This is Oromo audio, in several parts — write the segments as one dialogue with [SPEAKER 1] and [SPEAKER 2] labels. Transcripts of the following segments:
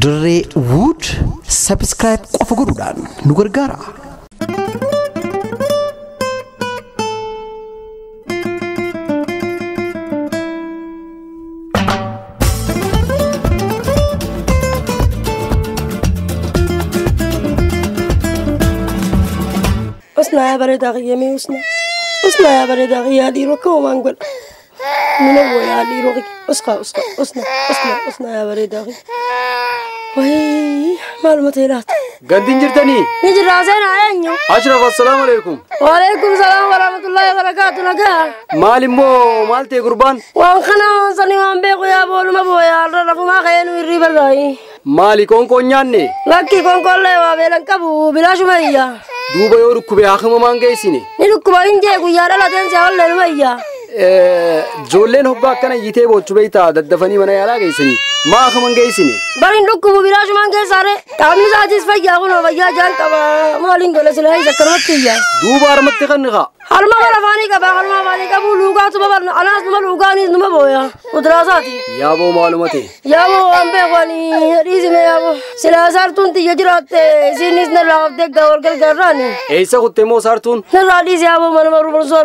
[SPEAKER 1] Dirree Wood subscribe qofa godhuudhaan nu gargaara.
[SPEAKER 2] Usnaa yaa bareedaa kiyyamee usnaa. Usnaa yaa bareedaa kiyyaa dhiiroo akka homaan godha. Nuna woo yaa dhiiroo kiyya. Uskaa uskaa usnaa usnaa usnaa yaa bareedaa kiyya. Wayii maaluma ta'e laata?
[SPEAKER 3] Gantiin jirtanii?
[SPEAKER 2] Ni jirraa seenaa eenyu?
[SPEAKER 3] Ashraf, assalaamu alaikum.
[SPEAKER 2] Waalaikum salaam warahmatullahi wabarakaatu nagaa.
[SPEAKER 3] Maal immoo maal ta'e gurbaan?
[SPEAKER 2] Waan kana sanii waan beeku yaa booluma booyaa har'a rafumaa ka'ee nu hirriiba irraayi.
[SPEAKER 3] Maali qoonqoon nyaanne?
[SPEAKER 2] Lakkii qoonqoollee waa beelan qabu bilaashuma iyya.
[SPEAKER 3] Duuba yoo dhukkube haakima maan geessine?
[SPEAKER 2] Ni dhukkuba hin jee guyyaa dhalateen si hawallee iyya.
[SPEAKER 3] Ijoolleen hoggaa akkana iyyitee boochu beektaa daddafanii mana yaalaa geessanii. Maa haakima hin geessine?
[SPEAKER 2] Bari hin dhukkubu bilaashumaan keessaare qaamni isaatis fayyaa kunoo fayyaa jaan qaba maaliin godha silaa isa akkanumatti iyya.
[SPEAKER 3] Duuba harmatti kan haa.
[SPEAKER 2] Harma bara afaanii qaba harma afaanii qabu luugaatu babarna anaas numa luugaanis numa booya kudraasaati.
[SPEAKER 3] Yaaboo maaluma ta'e?
[SPEAKER 2] Yaaboo waan beeku ani dhiisime yaaboo silaa saartuun tiyya jiraatte isiinis narraa qabdee gaa wal gargaarraani.
[SPEAKER 3] Eessa kutte immoo saartuun?
[SPEAKER 2] Narraa dhiise yaaboo mana barumsaa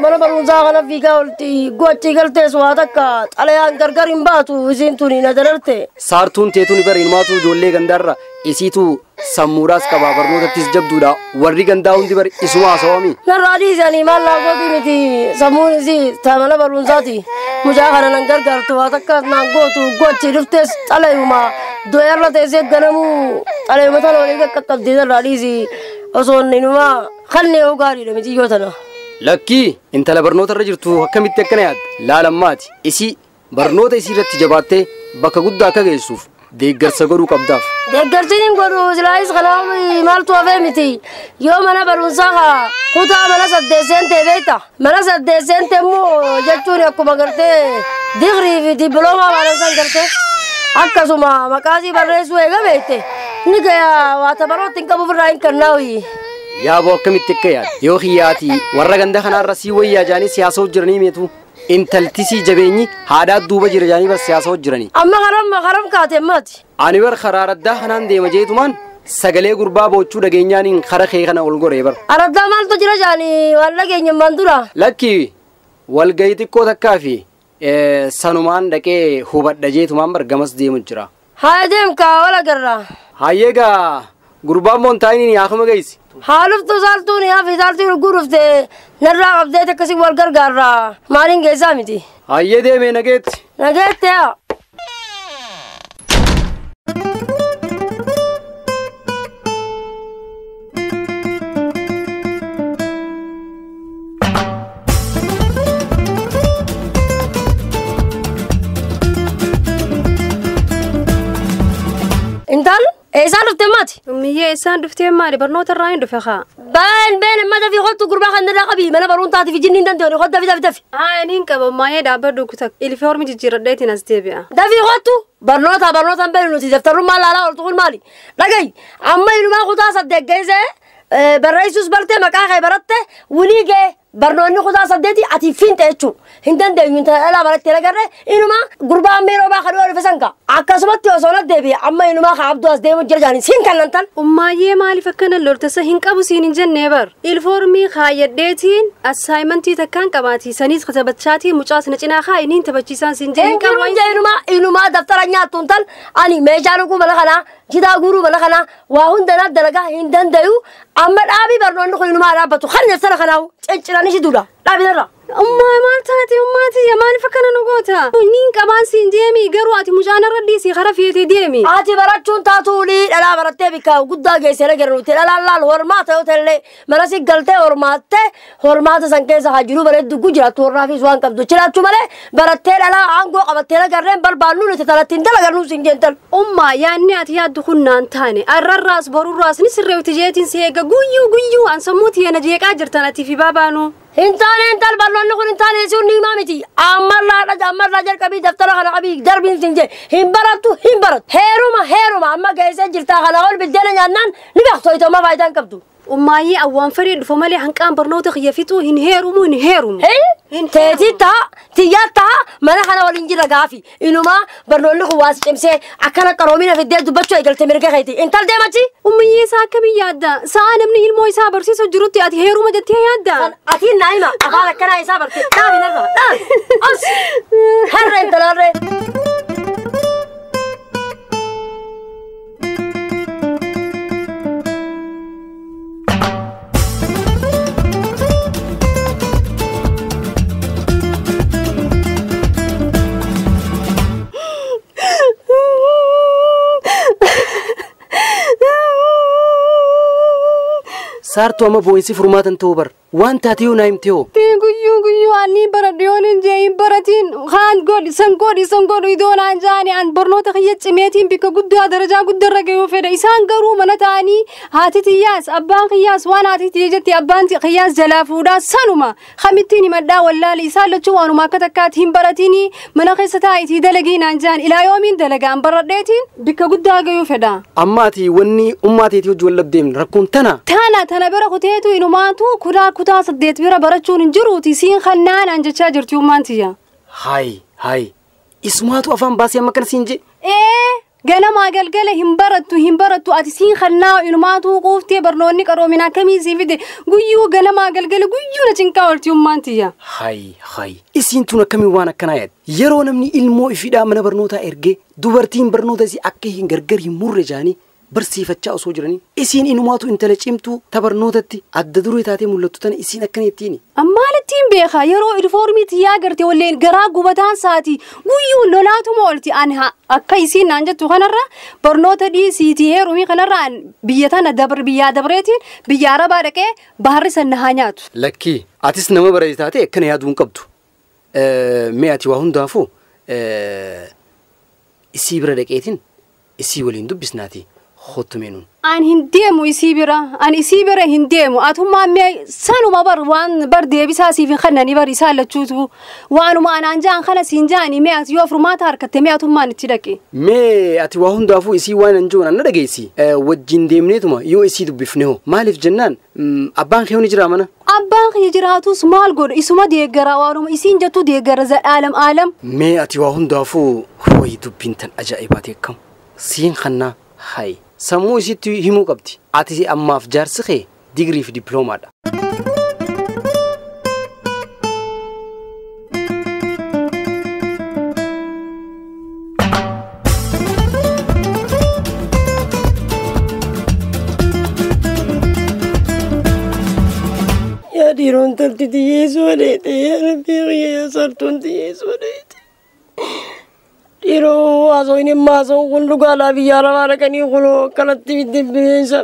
[SPEAKER 2] mana barumsaa kana fiigaa olti gochi galtees waa takka xalayaan gargar hin baatu isiin tuni na dararte.
[SPEAKER 3] Saartuun teetuun bari ilmaatu ijoollee gandaarra isiitu sammuudhaas qaba barnootattis jabduudha warri gandaa hundi bari isuma haasawami.
[SPEAKER 2] Narraa dhiise ani maal naa gootu miti sammuun isii ta mana barumsaati. Mucaa kana nan gargaartu waa takka naan gootu gochi dhuftees xalayuma doyarra teessee ganamuu xalayuma tana walii qaqqabdee narraa dhiisi osoo inni numa kanne yoo gaariidha miti yoo tana.
[SPEAKER 3] Lakkii intala barnoota irra jirtu akkamitti akkana yaadda? Laalammaati isii barnoota isii irratti jabaattee bakka guddaa akka geessuuf deeggarsa godhuu qabdaaf.
[SPEAKER 2] Deeggarsi hin godhu silaayis kanaaf maaltu hafee miti yoo mana barumsaa haa kutaa mana saddeet seentee beekta mana saddeet seentee immoo jechuun akkuma gartee digirii fi dippiloomaa maalan san gartee akkasuma maqaasii barreessuu eega beekte ni gaya waa tabarootti hin qabu ofirraa hin kennaawii.
[SPEAKER 3] Yaaboo akkamitti akka yaadda? Yoo xiyyaati warra ganda kanaarra sii wayyaa jaanii siyaasa jiranii meetu intaltisii jabeenyi haadhaa duuba jira jaanii bas siyaasa jiranii.
[SPEAKER 2] Amma karam kaate maati.
[SPEAKER 3] Ani bar karaa araddaa kanaan deema jeetumaan sagalee gurbaa boochuu dhageenyaaniin kara kee kana ol goree bar.
[SPEAKER 2] Araddaa maaltu jira jaanii waan dhageenye maan dura?
[SPEAKER 3] Lakki walgahii xiqqoo takkaa fi sanumaan dhaqee hubadha jeetumaan bar gamas deemu jira.
[SPEAKER 2] Haa deemkaa wal agarra.
[SPEAKER 3] Hayyeegaa gurbaan moontaayiniin yaakama geessi.
[SPEAKER 2] Haaluftu saaltuun yaa fi saaltuun gurufte narraa qabdee akkasii wal gargaarra maaliin geessaa miti.
[SPEAKER 3] Hayyee deemee nageetti.
[SPEAKER 2] Nageetti yaa. Intal eessaan dhufte maati?
[SPEAKER 4] Ummiyyee eessaan dhuftee maali? Barnoota irraa hin dhufe haa.
[SPEAKER 2] Been been amma dafii kottu gurbaa kan irraa qabii mana barumsaatiif jinni hin danda'u kottu dafii dafii dafii.
[SPEAKER 4] Haa inni hin qabu maayee dhaabbadhu kuta ilifoormi jijjiiradheetiin as deebi'a.
[SPEAKER 2] Dafii kottu barnoota barnoota hin beeknu nuti daftarummaa laalaa oltu kun maali? Dhagayi amma inumaa kutaa saddeet geessee barreessuus bartee maqaa kee baratte wulii gee barnoonni kutaa saddeeti ati fiinte jechuudha. Hin dandeenyu intala dhalaa barattee agarre inumaa gurbaan miiroo baa kadhuu dhufe sanka akkasumatti osoo na deebi'e amma inumaa ka abduu as deemu jira jaanii siin kan nantan.
[SPEAKER 4] Ummaayyee maaliif akkana loltasa hin qabu siin hin jennee bar. Ilifoormii kaayyadheetiin assaayimentii takkaan qabaati saniis katabachaatii mucaas na cinaa kaa inni hin taphachiisaan siin jee hin qabu.
[SPEAKER 2] Hin jiru inumaa inumaa daftara nyaattu tan ani meeshaa dhuguu mana kanaa jidaa guuruu mana kanaa waa hundanaa dalagaa hin dandayu amma dhaabii barnoonni kun inumaa dhaabbatu kan daftara kanaa cinciranii si duudha dhaabii irra.
[SPEAKER 4] Ummaa maal taate ummaati maaliif akkana nu goota? Inni hin qabaan siin deemi garuu ati mucaan irra dhiisii kara feetee deemi.
[SPEAKER 2] Ati barachuun taatuuli dhalaa barattee bikka guddaa geessee na gara nuti dhalaan laal hormaata yoo ta'ellee mana si galtee hormaattee hormaata san keessa haa jiru bareeddu jiraattu warraafis waan qabdu jiraachuu malee barattee dhalaa aangoo qabattee na garreen barbaannu nuti talatti hin dalagannu siin jeentan.
[SPEAKER 4] Ummaa yaadni ati yaaddu kun naan taane arrarraas borurraas ni sirreewti jeetiin si eega guyyuu guyyuu an sammuu tiyya na jeeqaa jirtan ati fi baabaanu.
[SPEAKER 2] Hin taane intal barnoonni kun hin taane sun ni himaa miti. Ammarraa dhaja ammarraa jalqabii daftara kana qabii darbiin siin jee hin barattu hin barattu. Heeruma heeruma Amma geessee jirtaa kana ol biddeena nyaannaan ni beektu itoo faayidaan qabdu.
[SPEAKER 4] Ummaayyee awwaan fedhee dhufa malee hanqaan barnoota kiyya fixuu hin heerumu hin heerumu.
[SPEAKER 2] Teetii ta'a tiyyaa ta'a mana kana waliin jira gaafi inumaa barnoonni kun waas cimsee akkana qaroomina fiddee dubbachuu eegalte mirga keeti intal deemachi.
[SPEAKER 4] Ummiyyee isaa akkamii yaadda? Sa'a namni ilmoo isaa barsiisu jirutti ati heeruma jettee yaadda?
[SPEAKER 2] Atiin naa'ima afaan akkanaa isaa barte dhaabi narra dhaabi as harree intala harree.
[SPEAKER 3] Saartuu amma boo'insi furmaatan ta'uu bar waan taate yoo naa himte hoo.
[SPEAKER 4] Guyyuu guyyuu ani baradhe yoon hin jee hin baratiin kaan godhi san godhi san godhi idoo naan jaani an barnoota kiyya cimeetiin bikka guddaa darajaa guddarra gahuu fedha isaan garuu mana ta'anii haati tiyyaas abbaan kiyyaas waan haati tiyya jetti abbaan kiyyaas jalaa fuudhaa sanuma kamittiin himadhaa wallaali isaan lachuu waanuma akka takkaatti hin baratiin mana keessa taa'itii dalagii naan jaan ilaa yoomiin dalaga an baradheetiin bikka guddaa gahuu fedha.
[SPEAKER 3] Amma ati wanni ummaa teetii hojii wal dhabdeemne rakkoon tana.
[SPEAKER 4] Tana tana bira kuteetu inumaatu kutaa kutaa saddeet bira barachuun hin jiruuti siin kannaan jechaa jirti ummaan tiyya.
[SPEAKER 3] Hayi hayi isumaatu afaan baasee amma kana siin jee.
[SPEAKER 4] Ee ganamaa galgala hin barattu hin barattu ati siin kannaa inumaatu quuftee barnoonni qaroomina akkamii sii fide guyyuu ganamaa galgala guyyuu na cinqaa oolti ummaan tiyya.
[SPEAKER 3] Hayi hayi isiin tun akkamiin waan akkanaa yaadde yeroo namni ilmoo ifiidhaa mana barnootaa ergee dubartiin barnoota isii akka hin gargar hin murre jaanii barsiifachaa osoo jiranii isiin inumaatu intala cimtuu tabarnootatti adda duree taatee mul'attu tana isiin akkana ittiin.
[SPEAKER 4] Maalittiin beekaa yeroo ilfoormii tiyyaa garte walleen garaa gubataan saati guyyuu lolaatuma oolti an akka isiin naan jettu kanarra barnoota dhiisiitii heerumii kanarra an biyya tana biyyaa dabreetiin biyya arabaa dhaqee baharri san haa nyaatu.
[SPEAKER 3] Lakkii atis nama barate taatee akkana yaaduu hin qabdu. Mee ati waa hundaafuu isii bira dhaqeetiin isii waliin dubbisnaati. Hottumeenuun.
[SPEAKER 4] An hin deemu isii bira an isii bira hin deemu atummaa mee sanuma bar waan bar deebisaa siif hin kennanii bar isaan lachuutu waanuma anaan jaan kana siin jaanii mee ati yoo furmaata harkatte mee atummaan itti dhaqe.
[SPEAKER 3] Mee ati waa hundaafuu isii waan hin jiru na dhageessi wajjin deemneetuma yoo isii dubbifne hoo maaliif jennaan abbaan kee ni jira mana.
[SPEAKER 4] Abbaan kee jiraatus maal godha isuma deeggara waanuma isiin jettu deeggara zalaalam aalam.
[SPEAKER 3] Mee ati waa hundaafuu wayi dubbiin tan ajaa'ibaati akkam siin kannaa hayi. Sammuu isitti himuu qabdi. Ati ammaaf jaarsi kee digirii fi dippiloomaadha.
[SPEAKER 2] Yaa dhiiroon talti xiyyeessuu adeete yaa rabbii yaa sartuun xiyyeessuu adeete. Yeroo haasawin maasawu kun dhugaadhaa biyya arabaa dhaqanii kunoo akkanatti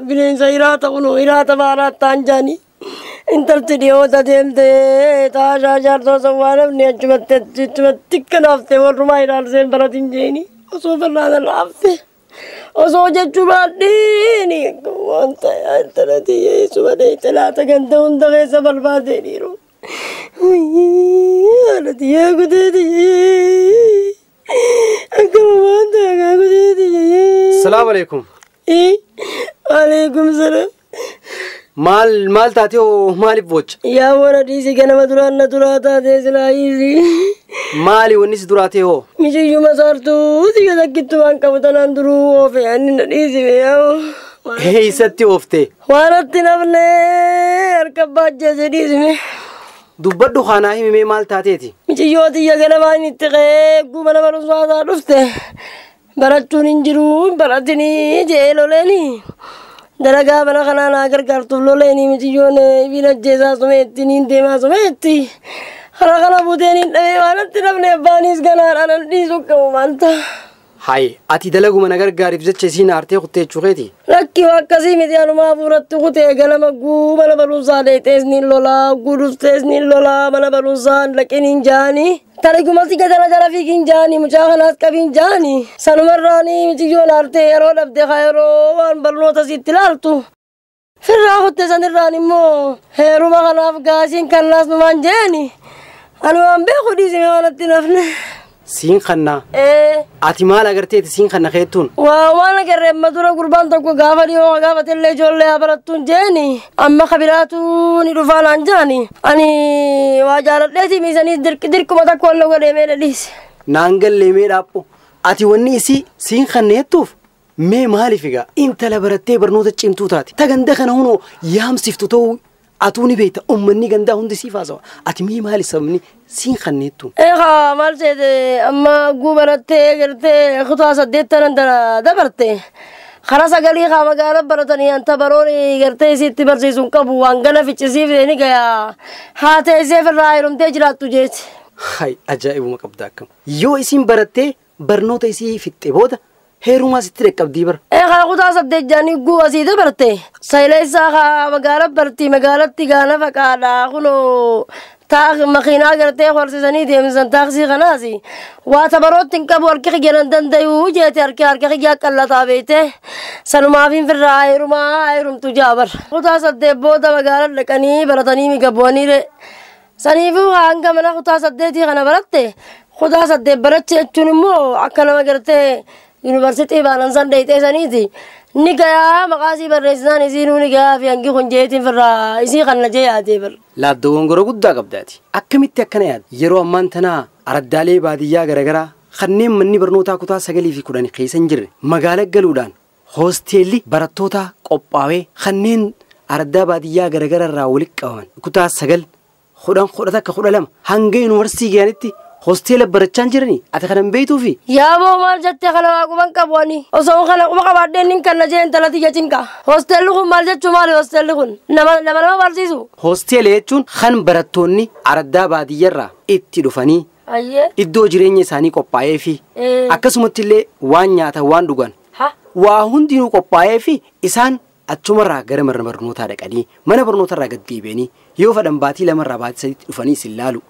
[SPEAKER 2] bineensa hiraata kunoo hiraata baaraa ta'an jaanii intalti dhiyoota deemtee taashaa jaartoo sawwaa namni achumatti achumatti kanaaftee warrumaa ilaalseen baratin jeeni osoo barnaata laafte osoo jechuu baadhiini wanta intala xiyyeessu malee talaata ganda hunda keessa barbaadee dhiiroo. Haala xiyyaa kutee xiyyee.
[SPEAKER 3] Salaamu alaikum.
[SPEAKER 2] Alaikum salaam.
[SPEAKER 3] Maal maal taatee hoo maaliif boocha?
[SPEAKER 2] Yaa warra dhiisi ganama duraan na duraa taatee silaa hiisi.
[SPEAKER 3] Maali wanni si duraa ta'e hoo?
[SPEAKER 2] Mishiyyuma saartuu siyya takkittu waan qabu tanaan duruu oofe ani na dhiisime yaa.
[SPEAKER 3] Eessatti oofte?
[SPEAKER 2] Waan atti nafne harka baajjase dhiisime.
[SPEAKER 3] Dubbadhu kanaa himimee maal taateeti?
[SPEAKER 2] Michiyyoo tiyya ganamaan itti qe'ee mana barumsaa dhufte barachuun hin jiru baratinii jee loleeni. Dalagaa mana kanaa naa gargaartuuf loleeni michiyyoon ibiin ajjeesaa sumeetti niin deemaa sumeetti. Hara kana buuteen hin dhabee waan itti dhabne abbaanis ganaadhaan an dhiisu qabu maanta.
[SPEAKER 3] Hayi ati dalaguma na gargaariif jecha isiin aartee kuttee jechuukeeti?
[SPEAKER 2] Lakki akkasii miti anumaa fuuratti kutee ganama guu mana barumsaa deetees ni lolaa guu dhuftees ni lolaa mana barumsaa dhaqin hin jaanii. Taliguma si gadana jala fiigin jaanii mucaa kanaas qabin jaanii. Sanumarraanii michiyyoon aartee yeroo dhabde haa yeroo waan barnoota sitti ilaaltu. Firraa kutte sanirraan immoo heeruma kanaaf gaasiin kannaas numaan jeeni. Ani waan beeku dhiisime waan itti nafne.
[SPEAKER 3] Siin kannaa. Ati maal agarteeti siin kanna keettuun?
[SPEAKER 2] Waa waan agarree amma dura gurbaan tokko gaafa dhiyoo gaafatellee ijoollee haa barattuun jeeni amma kabiraatu ni dhufaa naan jaani ani waa jaaladheeti miisanii dirquma takka wal godhee mee dhadhiise.
[SPEAKER 3] Naan gallee mee dhaapho ati wanni isii siin kanna jettuuf mee maaliif egaa intala barattee barnoota cimtuu taate ta ganda kana hunoo yaamsiftu ta'uu atuu ni beekta uummanni gandaa hundi siif haasawa ati mee maali sababni siin kanna jettuun?
[SPEAKER 2] Eegaa maal seete amma gubarattee gartee kutaa 8 dabarte karaa 9 haa magaalaa baratanii anta baroon gartee isitti barsiisuun qabu waan gana ficcisiif ni gayaa haa teessee firraa heerumtee jiraattu jeeti.
[SPEAKER 3] Hay ajaa'ibuma qabda akkam yoo isiin barattee barnoota isii fixxe booda heerumaa sitti dhaqqabdii bara.
[SPEAKER 2] Eegaa kutaa 8 jaanii guu asii dabarte sayileessaa haa magaalaa barti magaalatti gaana faqaadhaa kunoo taak makiinaa gartee horsiisanii deemsan taaksii kanaas waa tabarootti hin qabu harki xiyyanan danda'u jeete harki harka xiyyaa qallataa beekte sanumaaf hin firraa heerumaa heerumtu jaabar. Kutaa 8 booda magaalaa dhaqanii baratanii migabu'aniire saniifuu hanga mana kutaa 8 kana baratte kutaa 8 baratte jechuun immoo akka nama gartee yuunivarsiitii baanan san dheeyxee saniiti ni gayaa maqaasii barreessinaan isiinuu ni gayaa fi hangi kun jeetiin firraa isii kanna jee yaadee bar.
[SPEAKER 3] Laaddoowwan gora guddaa qabdaati. Akkamitti akkana yaada? Yeroo ammaan tanaa araddaalee baadiyyaa garaagaraa kanneen manni barnootaa kutaa 9 fi 10 keessa hin jirre magaala galuudhaan hoosteelli barattoota qophaa'ee kanneen araddaa baadiyyaa garaagaraa irraa walitti qabaman kutaa 9 10 11 12 hanga yuunivarsiitii ga'anitti hoosteela barachaa jiranii ati kanan beektuufi?
[SPEAKER 2] Yaaboo maal jettee kana waa quban qabu ani osoo kana quba qabaadheen nin kanna jee intala tiyya cinqa hoosteelli kun maal jechuu maali hoosteelli kun nama nama barsiisu?
[SPEAKER 3] Hoosteela jechuun kan barattoonni araddaa baadiyyaarraa itti dhufanii iddoo jireenya isaanii qophaa'ee fi akkasumatti illee waan nyaatan waan dhugan waa hundinuu qophaa'ee fi isaan achumarraa gara mana barnootaa dhaqanii mana barnootarraa gad deebi'anii yoo fedhan baatii 2 baatii 3 dhufanii isin laalu.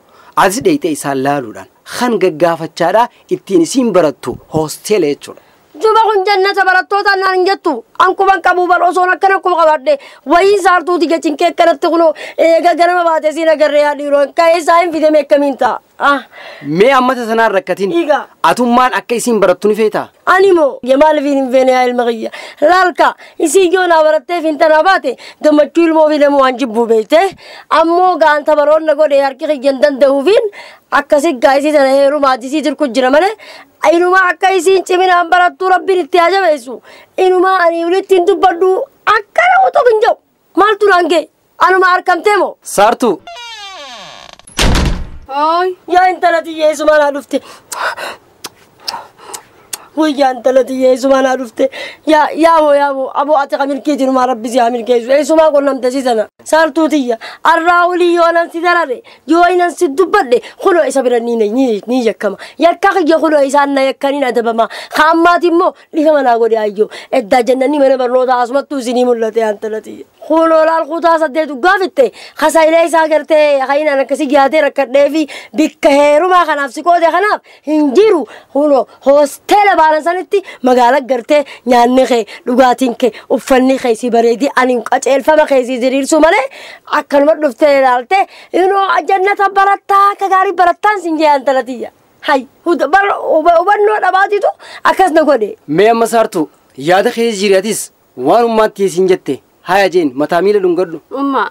[SPEAKER 3] Atis dheeyxee isaan laaluudhaan kan gaggaafachaadhaa ittiin isiin barattu hoosteela jechuudha.
[SPEAKER 2] Juba kun jannata barattoota naan hin jettu an quban qabu bar osoon akkana quba qabaadhe wayiin saartuuti jechinkee akkanatti kunoo eega ganama baatee siin agarree yaa dhiiroo ka'ee isaa hin fidame akkamiin ta'a.
[SPEAKER 3] Mee ammata sanaan rakkatiin atummaan akka isiin barattu ni feetaa?
[SPEAKER 2] Ani moo maaliif hin feene yaa ilma kiyya laalka isii yoo naa barattee fintanaa baate gammachuu ilmoo fi nama waan jibbuu beekte ammoo gaanta baroonna godhe harki kiyya hin danda'uufiin akkasi gaa'isii sana heerumaa disii jirku jira malee inumaa akka isiin ciminaan barattuu rabbiin itti haa jabeessu inumaa ani walitti hin dubbadhu akkana utuu hin jiru maaltu naan ga'e anuma harkamtee moo.
[SPEAKER 3] Saartuu.
[SPEAKER 2] Yaa intala tiyya eessumaa naa dhufte. Wayyaa intala tiyya eessumaa naa dhufte. Yaa yaaboo yaaboo aboo ati ka milkeetiinumaa rabbi si haa milkeessu eessumaa qunnamte si sana. Saartuu tiyya arraa olii yoo nan si darare yoo inan si dubbadhe kunoo isa bira ni yakkama. Yakka kiyya kunoo isaan na yakkaniin adabama. Ka ammaati immoo dhifa manaa godhe ayyoo eddaa jennanii mana barnootaa asumattuu isinii mul'ate yaa intala tiyya. Kunoo laal kutaa 8 gaafitte kasaayilee isaa gartee hayinaan akkasii jaatee rakkadhee fi bikka heerumaa kanaaf si qoode kanaaf hin jiru kunoo hoosteela baanan sanitti magaala gartee nyaanni kee dhugaatiin kee uffanni kee si bareedii ani qaceelfama kee si diriirsu malee akkanuma dhuftee ilaalte inoo jannata barattaa akka gaarii barattaan sin jee intala tiyya. Hay hubannoo dhabaatitu akkas na godhe.
[SPEAKER 3] Mee amma saartuu yaada kee jiriatis waan ummaatti isiin jette haya jeen mataa miila dhungadhu.
[SPEAKER 4] Umma.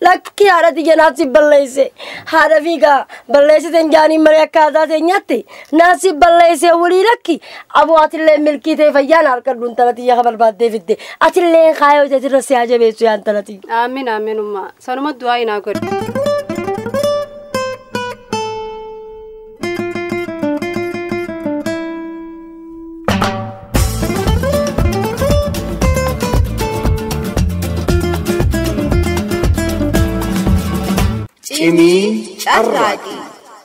[SPEAKER 2] Lakki haadha tiyya naaf si balleesse haadha fiigaa balleessite jaaniin malee akka aadaa teenyaatti naaf si balleesse walii lakki aboo atillee milkii ta'e fayyaan harkadhu intala tiyya ka barbaaddee fidde atillee kaayoo jeetirra si haa jabeessu yaa intala tiyya.
[SPEAKER 4] Amiin amiin umma sanuma du'aa hinaa godhe.
[SPEAKER 1] Cimii carraaqii.